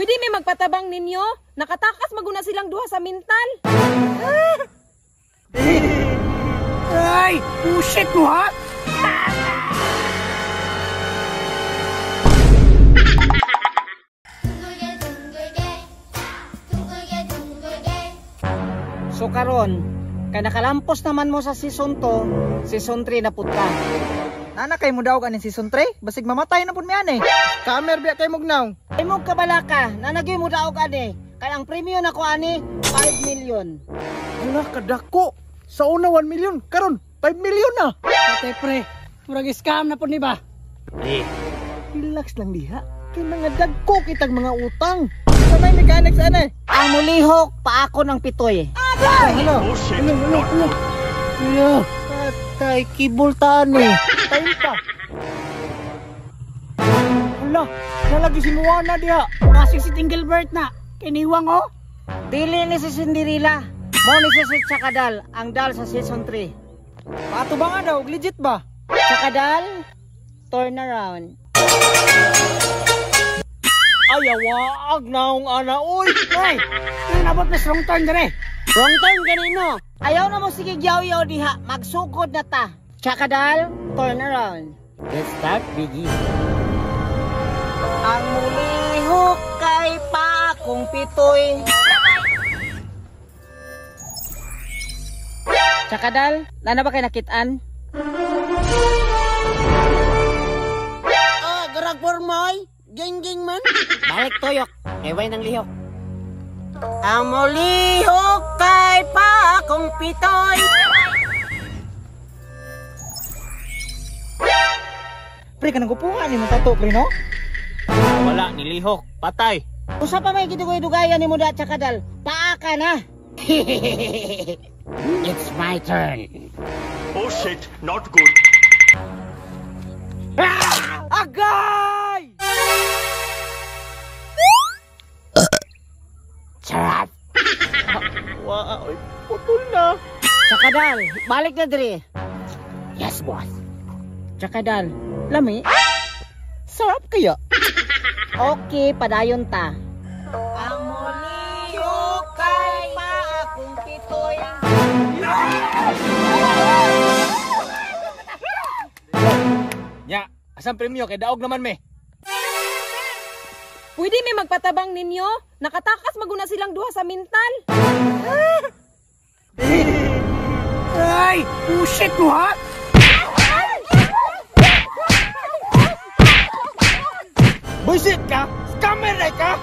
Pwede may magpatabang ninyo? Nakatakas maguna silang duha sa mental. Ay, bullshit mo ha? So karon, kay nakalampos naman mo sa season 2, season 3 na pud ka. Nana kay mo daw kaning season 3, basig mamatay na pud mi ani. Kamer biya kay mugnaw. Imong kabalaka, nanagay mo daog ani. Kay ang premyo nako ani 5 million. Hala kadako. Sa una 1 million, karon 5 million na. Ate pre, murag scam na pud ni ba? Pre, relax lang diha. Kay mga dagko kitag mga utang. Sa may mechanics ani. Ang mulihok paako ng pitoy. Hala. Oh shit, Ano, ano, not ano. good. Yeah. Patay kibultaan eh. Time pa. Hala, nalagi si Moana diha. Basig si Tinglebert na. Kiniwang oh. Dili ni si Cinderella. Mo ni si Chakadal, ang dal sa season 3. Pato ba nga daw, legit ba? Chakadal, turn around. Ay, awaag naong ana, oy. Ay, nabot na wrong turn dire. Wrong turn ganino. Ayaw na mo sige yaw-yaw diha, magsugod na ta. Chakadal, turn around. Let's start begin. Ang mulihok kay paakong pitoy. Chakadal, nana ba kay nakitaan? Ah, garag pormoy. Geng-geng man. Balik toyok, eway ng lihok. Ang mulihok kay paakong pitoy. Pre, kanang gupungan ni mo tato, pre, no? Wala, nilihok. Patay. Usa pa may gidugoy-dugayan ni mo da Chakadal, paa ka na. It's my turn. Oh shit, not good. Agay! Charot. Wa, oy, putol na. Chakadal, balik na diri. Yes, boss. Chakadal, lami. Sarap kaya. Okay, padayon ta. Ang mulihok kay paakong pitoy. Nya, asang premyo kay daog naman me. Pwede may magpatabang ninyo? Nakatakas maguna silang duha sa mental. Ay, bullshit mo ha? Bullshit ka? Scammer na ka?